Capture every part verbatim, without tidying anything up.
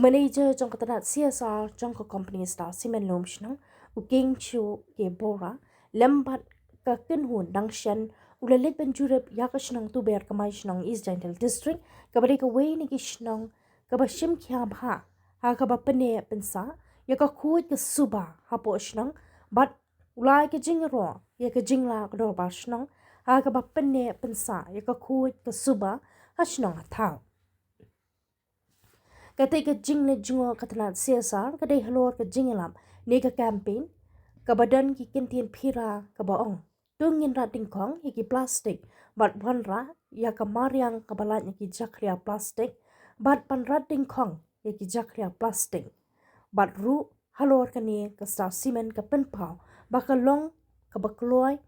Manager jong ka tnat C S R jong ka company Star Cement Lumshnong, u Kingshu K Bora, lem bad ka kynhun dang shen, u la leit ban jurip ïa ka shnong Tuber Kmai Shnong, East Jaintia District, kaba dei kawei na ki shnong kaba shim khia bha ha kaba pynneh pynsah ïa ka khuid ka suba hapoh shnong, bad u la ai ka jingïaroh ïa ka jinglah ka dorbar shnong ha kaba pynneh pynsah ïa ka khuid ka suba ha shnong ha thaw. Katei ka jingleit jngoh ka tnat C S R ka dei halor ka jingïalap ne ka campaign kaba don ki kyntien phira kaba ong: To ngin rat dyngkhong ïa ki plastik bad wanrah ïa ka mariang kaba lait na ki jakhlia plastik bad ban rat dyngkhong ïa ki jakhlia plastik. Bad ruh halor kane ka Star Cement ka pynpaw ba ka long kaba kloi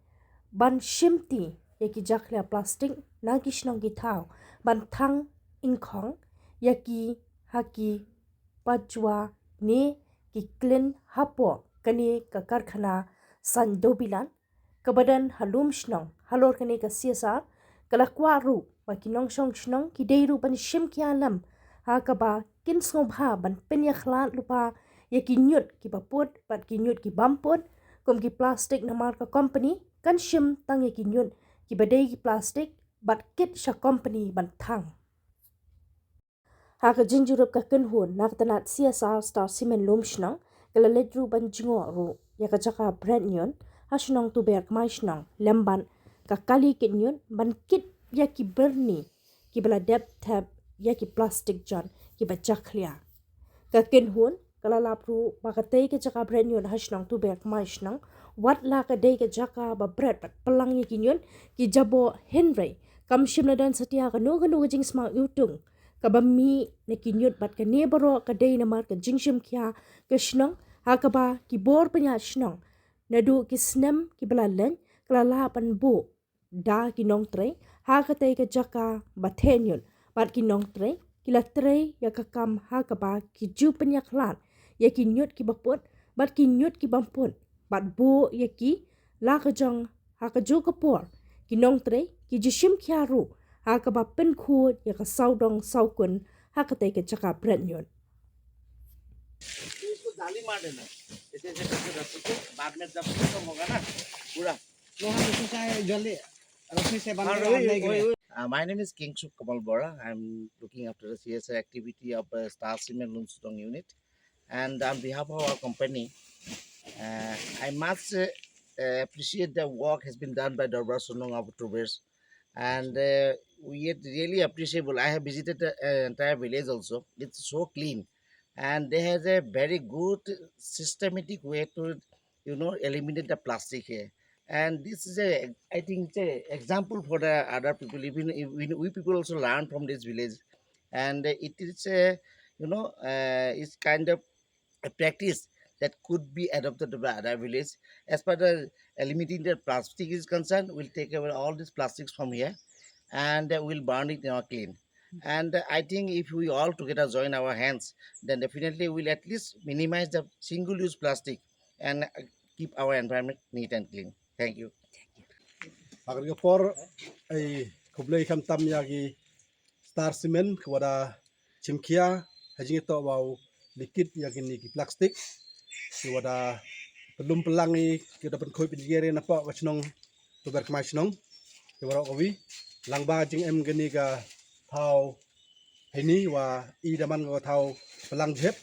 ban shimti ïa ki jakhlia plastik na ki shnong ki thaw, ban thang dyngkhong ïa ki ha ki pajwa ne ki klin hapoh kane ka karkhana saiñ dewbilat kaba don ha Lumshnong. Halor kane ka C S R ka la kwah ruh ba ki nongshong shnong ki dei ruh ban shim khia lem ha kaba kin sngewbha ban pynïakhlad lypa ïa ki ñiut kiba put bad ki ñiut ki bym put. Kum ki plastik namar ka company kan shim tang ïa ki ñiut kiba dei ki plastik bad kit sha company ban thang. Ha ka jingjurip ka kynhun na ka tnat C S R Star Cement Lumshnong ka la leit ruh ban jngoh ruh ïa ka jaka bret ñiut ha shnong Tuber Kmai Shnong, lem bad ka kali kit ñiut ban kit ïa ki byrni kiba la dep thep ïa ki plastik jot kiba jakhlia. Ka kynhun ka la lap ruh ba katei ka jaka bret ñiut ha shnong Tuber Kmai Shnong, wat la ka dei ka jaka ba bret bad pynlang ïa ki ñiut ki jaboh, hynrei kam shym la don satia kano kano ka jingsma iwtung kaba mih na ki ñiut bad kane baroh ka dei namar ka jingshim khia ka shnong ha kaba ki bor pynïaid shnong naduh ki snem kiba la leit ka la lah ban buh da ki nongtrei ha katei ka jaka ba theh ñiut, bad ki nongtrei ki la trei ïa ka kam ha kaba ki ju pynïakhlad ïa ki ñiut kiba put bad ki ñiut ki bym put, bad buh ïa ki la ka jong ha kajuh ka por ki nongtrei ki ju shim khia ruh ha kaba pynkhuid ïa ka sawdong sawkun ha katei ka jaka bret ñiut. इसको जाली मार देना। ऐसे ऐसे करके रस्सी को, बाद में जब खत्म होगा ना पूरा, तो हम इसको चाहे जल्दी रस्सी से बांध के बांध देंगे। Uh, my name is Kingsuk Kamal Bora. I'm looking after the C S R activity of uh, Star Cement Lumshnong unit. And on behalf of our company, uh, I must uh, uh, appreciate the work has been done by Dorbar Shnong of Tubers. And uh, we are really appreciable. I have visited the uh, entire village also. It's so clean. And they have a very good systematic way to, you know, eliminate the plastic here. And this is a, I think, it's a example for the other people. Even, even we people also learn from this village. And uh, it is a, you know, uh, it's kind of a practice that could be adopted by other village. As far as eliminating the plastic is concerned, we'll take away all these plastics from here and uh, we'll burn it in our kiln. And uh, I think if we all together join our hands, then definitely we'll at least minimize the single-use plastic and uh, keep our environment neat and clean. Thank you. Ha kane ka por, ai khublei khamtam ïa ki Star Cement, kiba da chimkhia ha jingïatoh ba u leit kit ïa kine ki plastik, kiba da pynlum pynlang ïa, kiba da pynkhuid pynjngiar ïa napoh ka shnong Tuber Kmai Shnong, kiba roh kawi, lyngba jingem kane ka thaw heini, wa i da man ka thaw pynlang jhep,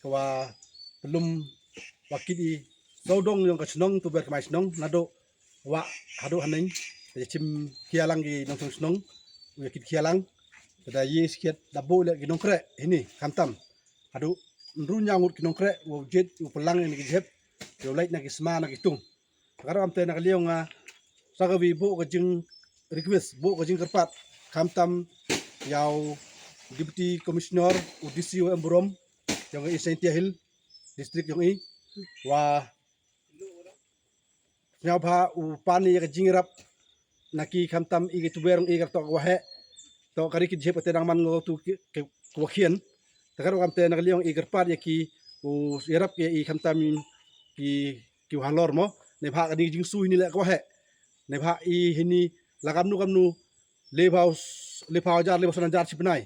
kiba pynlum wa kit i sawdong jong ka shnong Tuber Kmai Shnong, naduh wah haduh haneng, ka chimkhia lang ki nongshong shnong, u ïa kit khia lang, ka da ïa skhiat da buh leh ki nongkreh heini, khamtam haduh hynriew hynñiew ngut ki nongkreh, u jied u pynlang ïa ki jhep, u lait na ki sma na ki tung. Ka ruh kamte na ka liang nga sa ka wi buh ka jing request, buh ka jingkyrpad, khamtam ïa u Deputy Commissioner, u D C, u em burom jong ka East Jaintia Hill District jong i, wa sngewbha u pan ïa ka jingïarap na ki, khamtam i ki tuber ong i ka toh ka waheh, toh ka ri ki jhep kata dang man ngo tu ki, ki, ki wakhian. Te ka ruh kamte na ka liang i kyrpad ïa ki, u ïarap ïa i khamtam ki, ki halor mo. Neibhah kane ka jingsui ni leh ka waheh. Neibhah i hini la kamnu kamnu, le phew, le phew hajar, le phew san hajar shi bnai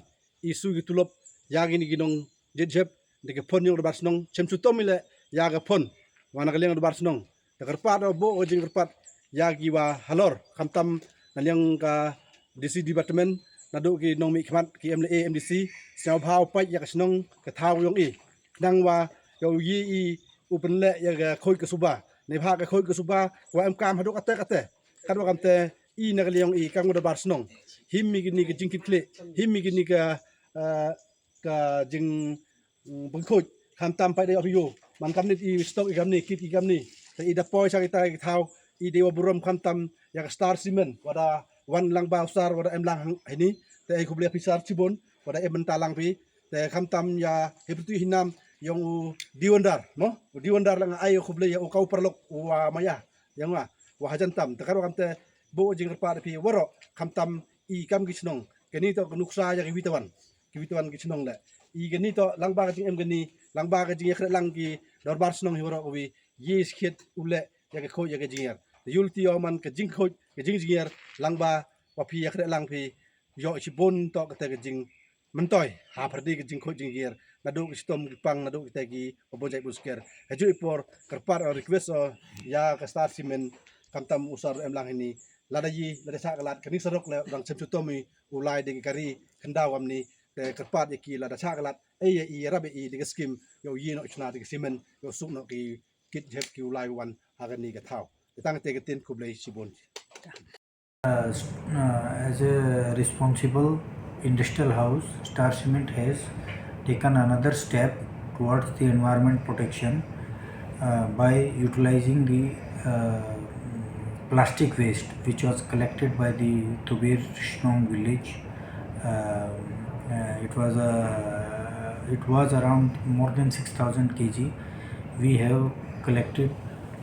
i sui ki tulop ïa kine ki nong jit jep da ki phone yong ka dorbar shnong, chem chutom i le ya ka phone wa na ka liang ka dorbar shnong. Da kyrpad o bo ka jingkyrpad ya ki wa halor, khamtam na liang ka D C department, naduh ki nongmihkhmat ki M L A, M D C, sngewbha u pait ya ka shnong ka thaw yong i. Khnang wa yow yi i u pynleh ya ka khuid ka suba. Neibhah ka khuid ka suba wa em kam haduh kate kate. Katwa kamte i na ka liang i kam ka dorbar shnong, him i kini ka jingkitkhlieh, him i kini ka, eh, ka jing, mm, bengkhuid, khamtam pait da yoh phi yoh. Man kamni i stok i kamni, kit i kamni. Te i da poi sha kita ki thaw, i dei wa burom khamtam ya ka Star Cement wa da wan lang ba u sar wa da em lang hang hini. Te i khublei phi sar chibun wa da em mynta lang phi. Te khamtam ya hi pyrtuit hi nam yong u Diwandar, no? U Diwandar lang ai khublei ya u kau paralok wa maya. Yang wa, wa hajan tam. Te katwa kamte bo jingkyrpad phi waroh khamtam i kam ki shnong. Kani to ka nuksa ya ki witawan. Ki witawan ki shnong le. I kani to lang ba ka jingem kani, lang ba ka jingya khreh lang ki dorbar shnong hi waroh ka wi. Yi skit u le ya ka khuid ya ka jingyer. Te yul ti o man ka jingkhuid, ka jingjingyer, lang ba wa phi ya khreh lang phi yoh chibun to kate ka jing myntoi ha pyrdi ka jingkhuid jingyer, naduh ki chitom ki pang, naduh kita ki wa bun jait bun sker. Haju i por kyrpad o request o ya ka Star Cement, khamtam u sar em lang hini. Lada yi, lada sah ka lad kani sarok le dang chem chutom i u lai da ki kari khyndaw amni. Te kyrpad ya ki lada sah ka lad, ei ya i yarap ya i da ka skim, yow yi noh chna da ka cement, yow suk noh ki kit jep ki u lai wan ha kani ka thaw. Te tang te ka tin, khublei chibun. Uh, s- uh, as a responsible industrial house, Star Cement has taken another step towards the environment protection uh, by utilizing the uh, plastic waste which was collected by the Tubir Shnong village. Uh, uh, it was a, it was around more than six thousand K G. We have collected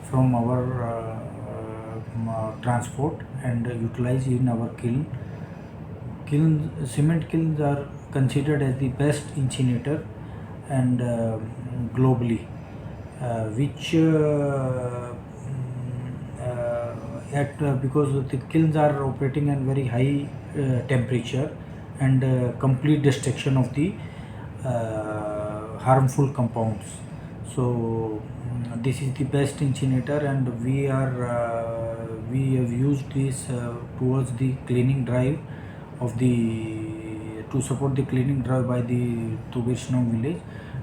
from our uh, um, uh, transport and utilized in our kiln. Kiln, cement kilns are considered as the best incinerator and uh, globally, uh, which uh, mm, uh, at uh, because the kilns are operating at very high uh, temperature and uh, complete destruction of the uh, harmful compounds. So mm, this is the best incinerator, and we are uh, we have used this uh, towards the cleaning drive of the to support the cleaning drive by the Tubir Shnong village,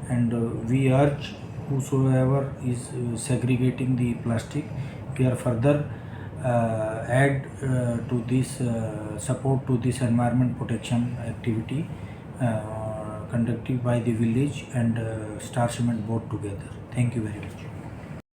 and uh, we urge whosoever is uh, segregating the plastic, we are further uh, add uh, to this uh, support to this environment protection activity uh, conducted by the village and uh, Star Cement board together. Thank you very much.